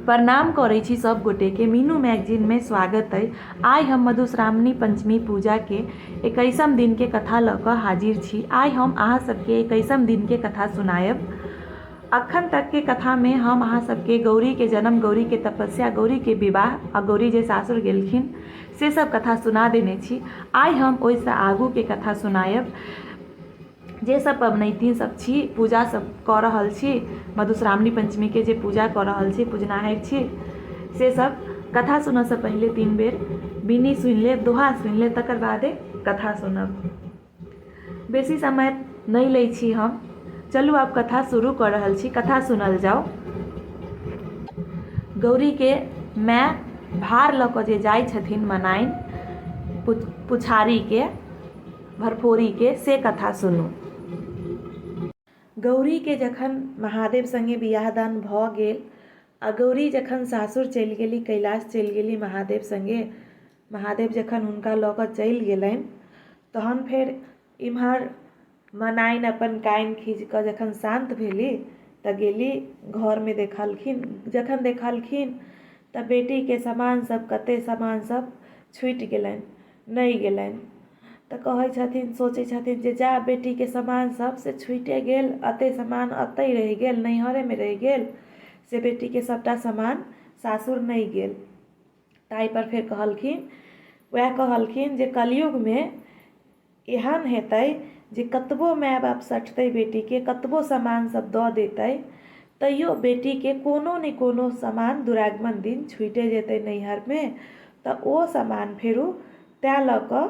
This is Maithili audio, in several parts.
प्रणाम करै छी सब गोटेके। मीनू मैगजीनमे स्वागत अइ। आइ हम मधुश्रावणी पंचमी पूजाके एकैसम दिनके कथा लऽ कऽ हाजिर छी। आइ हम अहाँ सबके एकैसम दिनके कथा सुनायब। अखन तकके कथामे हम अहाँ सबके गौरीके जन्म, गौरीके तपस्या, गौरीके विवाह आ गौरी जे सासुर गेलखिन से सब कथा सुना देने छी। आइ हम ओहिसँ आगूके कथा सुनायब। जे सब पबनैतिन सब छी, पूजा सब कऽ रहल छी, मधुश्रावणी पञ्चमीके जे पूजा कऽ रहल छी, पुजनाहरि छी, से सब कथा सुनऽसँ पहिले 3 बेर बिन्नी सुनि लेब, दोहा सुनि लेब, तकर बादे कथा सुनब। बेसी समय नहि लै छी हम। चलू आब कथा शुरू कऽ रहल छी, कथा सुनल जाउ। गौरीके माय भार लऽ कऽ जे जाइ छथिन मनाइन पुछारीके भरफोरीके, से कथा सुनू। गौरीके जखन महादेव सङ्गे बियाह दान भऽ गेल आ गौरी जखन सासुर चलि गेली, कैलाश चलि गेली महादेव सङ्गे, महादेव जखन हुनका लऽ कऽ चलि गेलनि तहन फेर इम्हर मनाइन अपन कानि खीझि कऽ जखन शान्त भेली तऽ गेली घरमे देखलखिन। जखन देखलखिन तऽ बेटीके सामान सब कते सामान सब छुटि गेलनि, नहि गेलनि। तऽ कहै छथिन, सोचै छथिन जे जा बेटीके सामान सब से छुटिए गेल, एते सामान एतहि रहि गेल, नैहरेमे रहि गेल, से बेटीके सबटा सामान सासुर नहि गेल। ताहिपर फेर कहलखिन, वएह कहलखिन जे कलयुगमे एहन हेतै जे कतबो माय बाप सठतै बेटीके, कतबो सामान सब दऽ देतै, तैयो बेटीके कोनो ने कोनो सामान दुरागमन दिन छुटिए जेतै नैहरमे। तऽ ओ सामान फेरो तैँ लऽ कऽ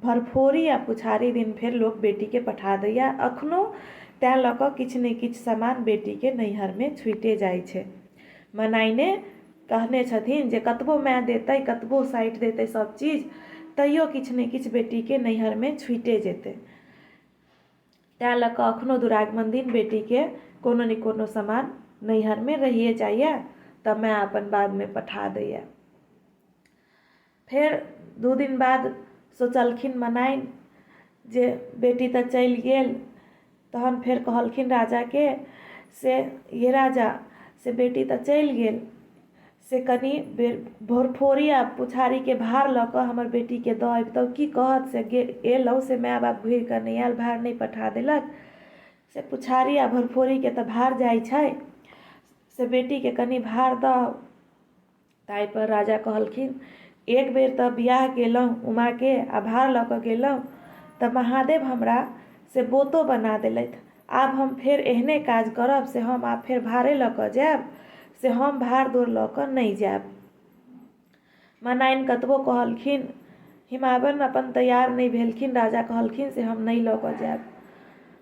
भरफोरी आ पुछारी दिन फेर लोक बेटीके पठा दैए। अखनो तैँ लऽ कऽ किछु ने किछु सामान बेटीके नैहरमे छुटिए जाइ छै। मनाइने कहने छथिन जे कतबो माय देतै, कतबो साटि देतै सब चीज, तैयो किछु ने किछु बेटीके नैहरमे छुटिए जेतै। तैँ लऽ कऽ अखनो दुरागमन दिन बेटीके कोनो ने कोनो सामान नैहरमे रहिए जाइए, तऽ माय अपन बादमे पठा दैए। फेर 2 दिन बाद सोचलखिन मनाइन जे बेटी तऽ चलि गेल। तहन फेर कहलखिन राजाके से ये राजा, से बेटी तऽ चलि गेल, से कनि भरफोरी आ पुछारीके भार लऽ कऽ हमर बेटीके दऽ अबितहुँ, की कहत से एलहुँ से माय बाप घुरि कऽ नहि आयल, भार नहि पठा देलक, से पुछारी आ भरफोरीके तऽ भार जाइ छै, से बेटीके कनि भार दऽ आउ। ताहिपर राजा कहलखिन एक बेर तऽ बियाह केलहुँ उमाके आ भार लऽ कऽ गेलहुँ तऽ महादेव हमरा से बोतो बना देलथि, आब हम फेर एहने काज करब, से हम आब फेर भारे लऽ कऽ जायब, से हम भार दोर लऽ कऽ नहि जायब। मनाइन कतबो कहलखिन, हिमावन अपन तैयार नहि भेलखिन। राजा कहलखिन से हम नहि लऽ कऽ जायब।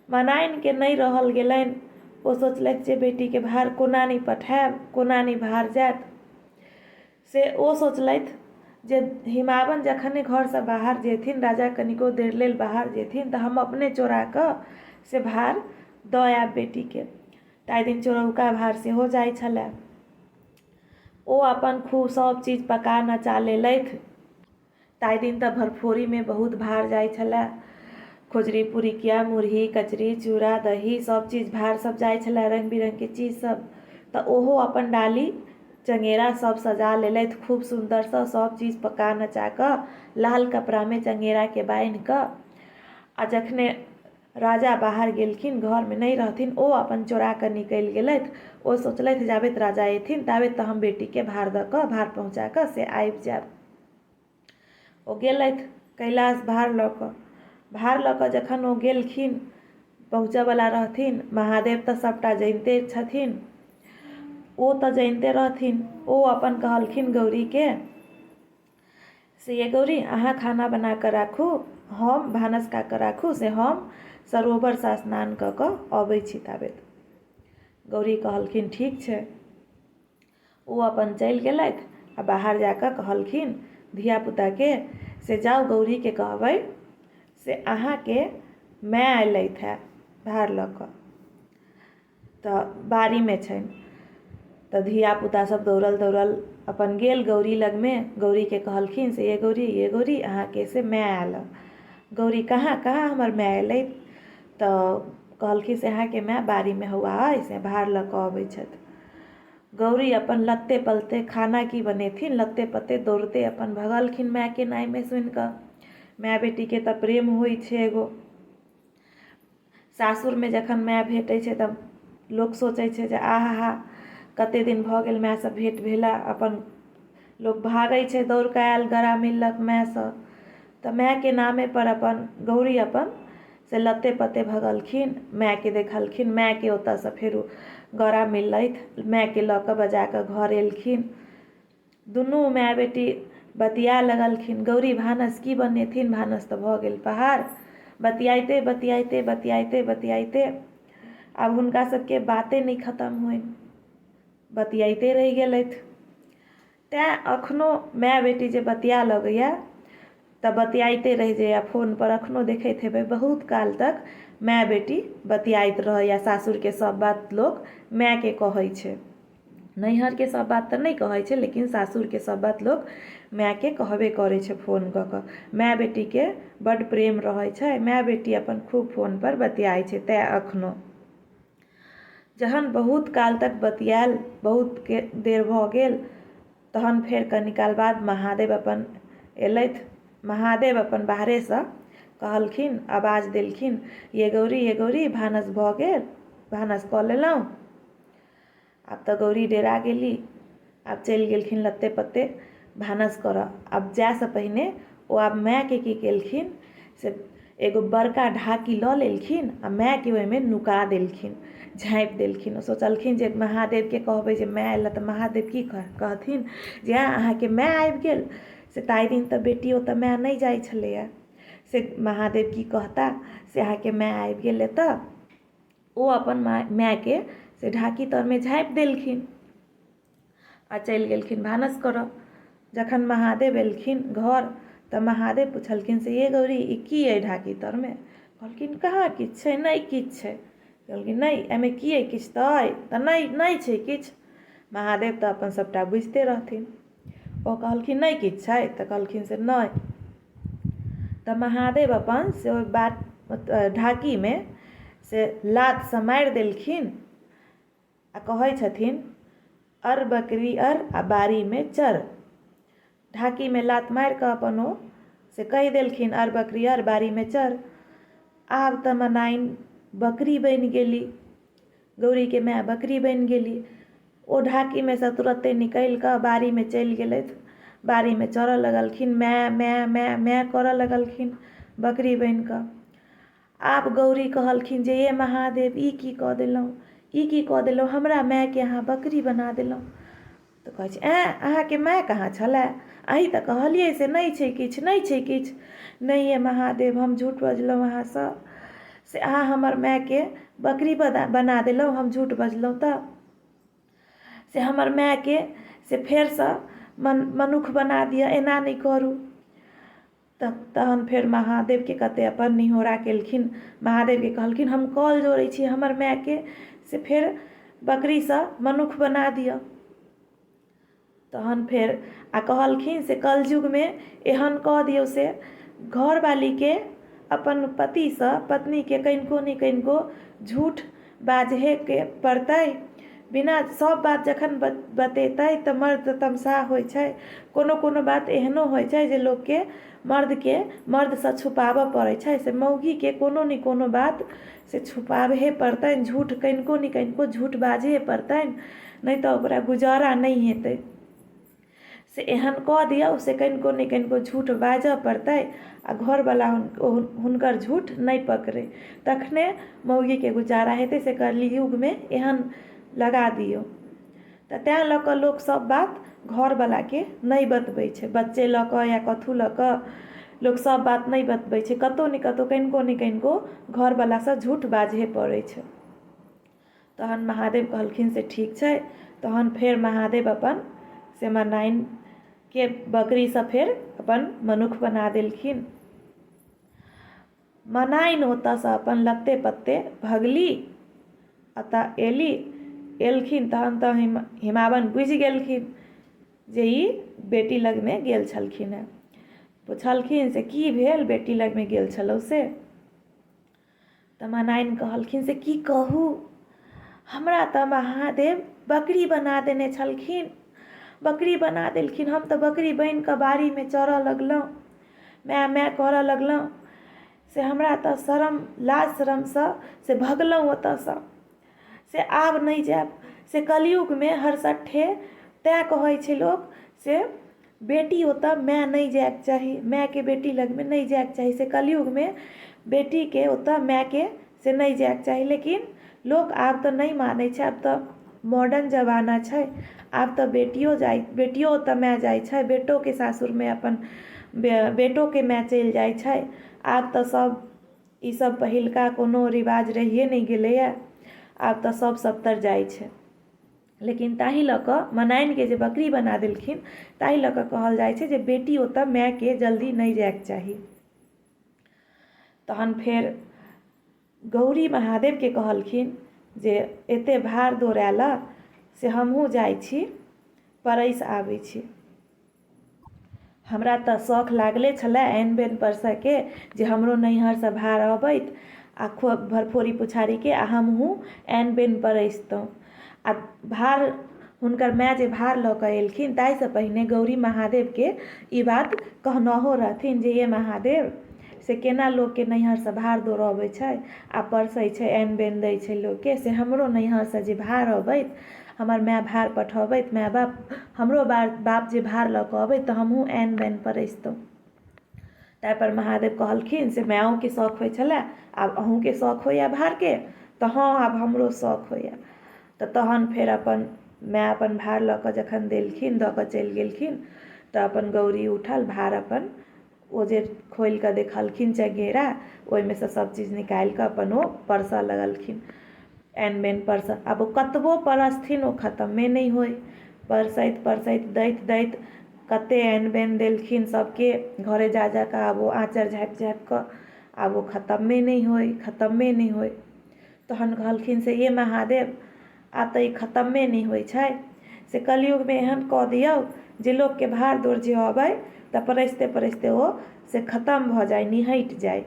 मनाइनके नहि रहल गेलनि, ओ सोचलथि जे बेटीके भार कोना नहि पठायब, कोना नहि भार जायत। से ओ सोचलथि जे हिमावन जखने घरसँ बाहर जेथिन, राजा कनिको देर लेल बाहर जेथिन, तऽ हम अपने चोरा कऽ से भार दऽ आयब बेटीके। ताहि दिन चोरौका भार सेहो जाइ छलए। ओ अपन खूब सभ चीज पका नचा लेलथि। ताहि दिन तऽ भरफोरीमे बहुत भार जाइ छलए। खजुरी, पुरिकिया, मुरही, कचरी, चूड़ा, दही सभ चीज भार सब जाइ छलए, रङ्ग बिरङ्गके चीज सब। तऽ ओहो अपन डाली चङ्गेरा सब सजा लेलथि खूब सुन्दरसँ, सब चीज पका नचा कऽ लाल कपड़ामे चङ्गेराके बान्हि कऽ। आ जखने राजा बाहर गेलखिन, घरमे नहि रहथिन, ओ अपन चोरा कऽ निकलि गेलथि। ओ सोचलथि जाबेत राजा एथिन ताबेत तऽ हम बेटीके भार दऽ कऽ, भार पहुँचा कऽ से आबि जायब। ओ गेलथि कैलाश भार लऽ कऽ। भार लऽ कऽ जखन ओ गेलखिन, पहुँचऽवला रहथिन, महादेव तऽ सभटा जनिते छथिन, ओ तऽ जनिते रहथिन। ओ अपन कहलखिन गौरीके से ये गौरी, अहाँ खाना बना कऽ राखू, हम भानस कऽ कऽ राखू, से हम सरोवरसँ स्नान कऽ कऽ अबै छी ताबेत। गौरी कहलखिन ठीक छै। ओ अपन चलि गेलथि आ बाहर जा कऽ कहलखिन धियापुताके से जाउ गौरीके कहबै से अहाँके माय अयलथि हेँ भार लऽ कऽ, तऽ बाड़ीमे छनि। तऽ धियापुता सब दौड़ल दौड़ल अपन गेल गौरी लगमे। गौरीके कहलखिन से ये गौरी, ये गौरी, अहाँके से माय आयल हँ। गौरी कहाँ कहाँ हमर माय अयलै? तऽ कहलखिन से अहाँके माय बाड़ीमे हौआ अइ, से भार लऽ कऽ अबै छथि। गौरी अपन लत्ते पलते खाना की बनेथिन, लत्ते पत्ते दौड़ते अपन भगलखिन मायके नामे सुनिकऽ। माय बेटीके तऽ प्रेम होइ छै एगो। सासुरमे जखन माय भेटै छै तऽ लोक सोचै छै जे आहा कतेक दिन भऽ गेल मायसँ भेँट भेला। अपन लोक भागै छै, दौड़िकऽ आयल, गरा मिललक मायसँ। तऽ मायके नामेपर अपन गौरी अपन से लत्ते पत्ते भगलखिन, मायके देखलखिन, मायके ओतऽसँ फेरो गरा मिललथि, मायके लऽ कऽ बजा कऽ घर एलखिन। दुनू माय बेटी बतियाए लगलखिन। गौरी भानस की बनेथिन, भानस तऽ भऽ गेल पहाड़। बतियाइते बतियाइते बतियाइते बतियाइते आब हुनका सबके बाते नहि खतम होइन, बतियाइते रहि गेलथि। तैँ एखनो माय बेटी जे बतिया लगैए तऽ बतियाइते रहि जाइए फोनपर। एखनो देखैत हेबै बहुत काल तक माय बेटी बतियाइत रहैए। सासुरके सब बात लोक मायके कहै छै, नैहरके सब बात तऽ नहि कहै छै, लेकिन सासुरके सब बात लोक मायके कहबे करै छै फोन कऽ कऽ। माय बेटीके बड्ड प्रेम रहै छै, माय बेटी अपन खूब फोनपर बतियाइ छै। तैँ एखनो जहन बहुत काल तक बतियाएल, बहुत देर भऽ गेल, तहन फेर कनी काल बाद महादेव अपन एलथि। महादेव अपन बाहरेसँ कहलखिन, आवाज देलखिन, ये गौरी, ये गौरी, भानस भऽ गेल, भानस कऽ लेलहुँ। आब तऽ गौरी डेरा गेली, आब चलि गेलखिन लत्ते पत्ते भानस करऽ। आब जाइसँ पहिने ओ आब मायके की केलखिन से एगो बड़का ढाकी लऽ लेलखिन आ मायके ओहिमे नुका देलखिन, झाँपि देलखिन। ओ सोचलखिन जे महादेवके कहबै जे माय अयलै तऽ महादेव की कहथिन जे आँय अहाँके माय आबि गेल, से ताहि दिन तऽ बेटी ओतऽ माय नहि जाइ छलैए, से महादेव की कहता से अहाँके माय आबि गेल एतऽ। ओ अपन मायके से ढाकी तरमे झाँपि देलखिन आ चलि गेलखिन भानस करऽ। जखन महादेव एलखिन घर तऽ महादेव पुछलखिन से ये गौरी, ई की अइ ढाकी तरमे? कहलखिन कहाँ किछु छै, नहि किछु छै। कहलखिन नहि, एहिमे की अइ, किछु तऽ अइ। तऽ नहि, नहि छै किछु। महादेव तऽ अपन सभटा बुझिते रहथिन। ओ कहलखिन नहि किछु छै? तऽ कहलखिन से नहि। तऽ महादेव अपन से ओहि बात ढाकीमे से लातसँ मारि देलखिन आ कहै छथिन अर बकरी अर आ बाड़ीमे चर। ढाकीमे लात मारि कऽ अपन ओ से कहि देलखिन अर बकरी अर बाड़ीमे चर। आब तऽ मनाइन बकरी बनि गेली, गौरीके माय बकरी बनि गेली। ओ ढाकीमे सँ तुरत्ते निकलि कऽ बाड़ीमे चलि गेलथि, बाड़ीमे चरऽ लगलखिन, माय माय माय माय करऽ लगलखिन बकरी बनि कऽ। आब गौरी कहलखिन जे हे महादेव, ई की कऽ देलहुँ, ई की कऽ देलहुँ, हमरा मायके अहाँ बकरी बना देलहुँ। तऽ कहै छै ऐँ, अहाँके माय कहाँ छलए? अहीँ तऽ कहलियै से नहि छै किछु, नहि छै किछु। नहि ये महादेव, हम झूठ बजलहुँ अहाँसँ, से अहाँ हमर मायके बकरी बना देलहुँ, हम झूठ बजलहुँ तऽ से हमर मायके से फेरसँ मनुख बना दिअ, एना नहि करू। तऽ तहन फेर महादेवके कतेक अपन निहोरा केलखिन, महादेवके कहलखिन हम कल जोड़ै छी, हमर मायके से फेर बकरीसँ मनुख बना दिअ। तहन फेर आ कहलखिन से कलयुगमे एहन कऽ दियौ से घरवालीके अपन पतिसँ पत्नीके कनिको ने कनिको झूठ बाजहेके पड़तै। बिना सभ बात जखन बतेतै तऽ मर्द तमसाह होइ छै। कोनो कोनो बात एहनो होइ छै जे लोकके मर्दके मर्दसँ छुपाबऽ पड़ै छै, से मौगीके कोनो ने कोनो बात से छुपाबहे पड़तनि, झूठ कनिको ने कनिको झूठ बाजहे पड़तनि, नहि तऽ ओकरा गुजारा नहि हेतै। से एहन कऽ दियौ से कनिको ने कनिको झूठ बाजऽ पड़तै आ घरवला हुनकर झूठ नहि पकड़ै, तखने मौगीके गुजारा हेतै। से कलियुगमे एहन लगा दियौ। तऽ तैँ लऽ कऽ लोक सभ बात घरवलाके नहि बतबै छै, बच्चे लऽ कऽ या कथू लऽ कऽ लोक सभ बात नहि बतबै छै। कतहु ने कतहु कनिको ने कनिको घरवलासँ झूठ बाजहे पड़ै छै। तहन महादेव कहलखिन से ठीक छै। तहन फेर महादेव अपन से मनाइनके बकरीसँ फेर अपन मनुख बना देलखिन। मनाइन ओतऽसँ अपन लत्ते पत्ते भगली, एतऽ एली, एलखिन तहन तऽ हिमावन बुझि गेलखिन जे ई बेटी लगमे गेल छलखिन हेँ। पुछलखिन से की भेल बेटी लगमे गेल छलहुँ से? तऽ मनाइन कहलखिन से की कहू, हमरा तऽ महादेव बकरी बना देने छलखिन। बकरी बना देलखिन, हम तऽ बकरी बनि कऽ बाड़ीमे चरऽ लगलहुँ, माय माय करऽ लगलहुँ। से हमरा तऽ शरम लाज शरमसँ से भगलहुँ ओतऽसँ, से आब नहि जायब। से कलयुगमे हरसट्ठे तैँ कहै छै लोक से बेटी ओतऽ माय नहि जायके चाही, मायके बेटी लगमे नहि जायके चाही। से कलयुगमे बेटीके ओतऽ मायके से नहि जायके चाही, लेकिन लोक आब तऽ नहि मानै छै। आब तऽ मॉडर्न जमाना छै, आब तऽ बेटियो जाइ, बेटियो ओतऽ माय जाइ छै, बेटोके सासुरमे अपन बेटोके माय चलि जाइ छै। आब तऽ सब ईसब पहिलुका कोनो रिवाज रहिए नहि गेलैए, आब तऽ सब सबतरि जाइ छै। लेकिन ताहि लऽ कऽ मनाइनके जे बकरी बना देलखिन ताहि लऽ कऽ कहल जाइ छै जे बेटी ओतऽ मायके जल्दी नहि जायके चाही। तहन फेर गौरी महादेवके कहलखिन जे एतेक भार दौड़ आयल से हमहूँ जाइ छी, परसि आबै छी। हमरा तऽ शौख लागले छलै आनि बेन परसैके जे हमरो नैहरसँ भार अबैत आ भरफोरी पुछारीके आ हमहूँ आनि बेन परसितहुँ। आ भार हुनकर माय जे भार लऽ कऽ एलखिन ताहिसँ पहिने गौरी महादेवके ई बात कहनहो रहथिन जे ये महादेव, से केना लोकके नैहरसँ भार दौड़ अबै छै आ परसै छै, आनि बेन दै छै लोकके, से हमरो नैहरसँ जे भार अबैत, हमर माय भार पठबैत, माय बाप हमरो बाप जे भार लऽ कऽ अबैत तऽ हमहूँ आनि बेन परसितहुँ। ताहिपर महादेव कहलखिन से मायोके शौख होइ छलै, आब अहूँके शौख होइए भारके? तऽ हँ, आब हमरो शौख होइए। तऽ तहन फेर अपन माय अपन भार लऽ कऽ जखन देलखिन, दऽ कऽ चलि गेलखिन, तऽ अपन गौरी उठल भार अपन ओ जे खोलि कऽ देखलखिन चङ्गेरा, ओहिमे सँ सभचीज निकालि कऽ अपन ओ परसऽ लगलखिन, आनि बेन परसऽ। आब ओ कतबो परसथिन ओ खतमे नहि होइ। परसैत परसैत दैत दैत कतेक आनि बेन देलखिन सभके घरे जा जा कऽ। आब ओ आँचर झाँपि झाँपि कऽ आब ओ खतमे नहि होइ, खतमे नहि होइ। तहन कहलखिन से ये महादेव, आब तऽ ई खतमे नहि होइ छै, से कलयुगमे एहन कऽ दियौ जे लोकके भार दौड़ जे अबै तऽ परसिते परसिते ओ से खतम भऽ जाइ, निहटि जाइ।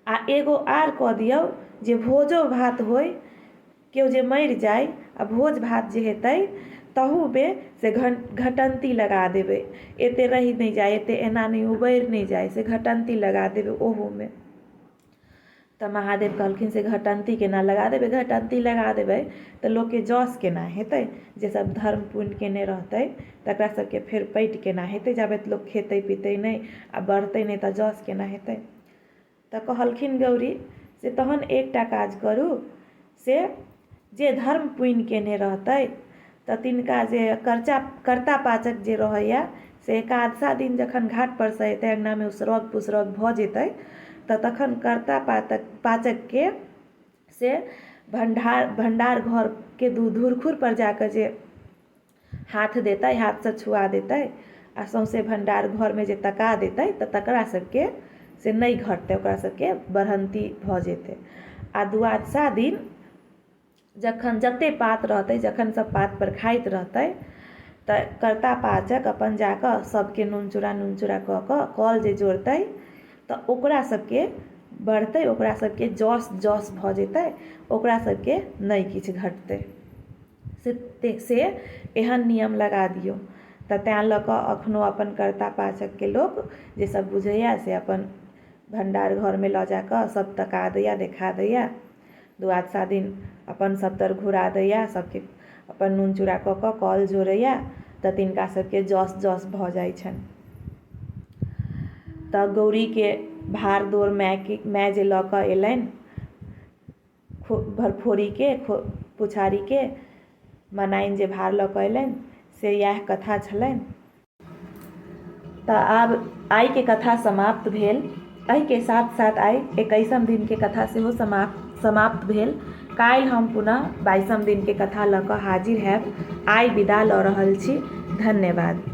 आ एगो आर कऽ दियौ जे भोजो भात होइ, केओ जे मरि जाइ आ भोज भात जे हेतै तहूमे से घटन्ती लगा देबै, एते रहि नहि जाइ, एते एना नहि उबरि नहि जाइ, से घटन्ती लगा देबै ओहूमे। तऽ महादेव कहलखिन से घटन्ती केना लगा देबै? घटन्ती लगा देबै तऽ लोकके जस केना हेतै? जे सब धर्म पुण्य केने रहतै तकरा सबके फेर पैट केना हेतै? जाबत लोक खेतै पितै नहि आ बढ़तै नहि तऽ जस केना हेतै? तऽ कहलखिन गौरी से तहन एकटा काज करू से जे धर्म पुण्य केने रहतै तऽ तिनका जे कर्चा कर्ता पाचक जे रहैए से एकादशा दिन जखन घाटपर सँ एतै, अङ्गनामे उसरग पुसरग भऽ जेतै, तऽ तखन कर्ता पातक पाचकके से भण्डार भण्डार घरके धुरखुरपर जा कऽ जे हाथ देतै, हाथसँ छुआ देतै आ सौँसे भण्डार घरमे जे तका देतै, तऽ तकरा सबके से नहि घटतै, ओकरा सबके बढ़न्ती भऽ जेतै। आ द्वादशा दिन जखन जतेक पात रहतै, जखन सब पातपर खाइत रहतै, तऽ कर्ता पाचक अपन जा कऽ सबके नून चूड़ा नून चूड़ा कऽ कऽ कल जे जोड़तै तऽ ओकरा सबके बढ़तै, ओकरा सबके जस जस भऽ जेतै, ओकरा सबके नहि किछु घटतै। से एहन नियम लगा दियौ। तऽ तैँ लऽ कऽ एखनो अपन कर्ता पाचकके लोक जे सब बुझैए से अपन भण्डार घरमे लऽ जा कऽ सब तका दैए, देखा दैए। द्वादशा दिन अपन सभतर घुरा दैए, सभके अपन नून चूड़ा कऽ कऽ कल जोड़ैए, तऽ तिनका सभके जस जस भऽ जाइ छनि। तऽ गौरीके भार दौड़ मायके माय जे लऽ कऽ अयलनि भरफोरीके पुछारीके, मनाइन जे भार लऽ कऽ अयलनि, से इएह कथा छलनि। तऽ आब आइके कथा समाप्त भेल। एहिके साथ साथ आइ 21म दिनके कथा सेहो समाप्त भेल। काल्हि हम पुनः 22म दिनके कथा लऽ कऽ हाजिर हैब। आइ विदा लऽ रहल छी। धन्यवाद।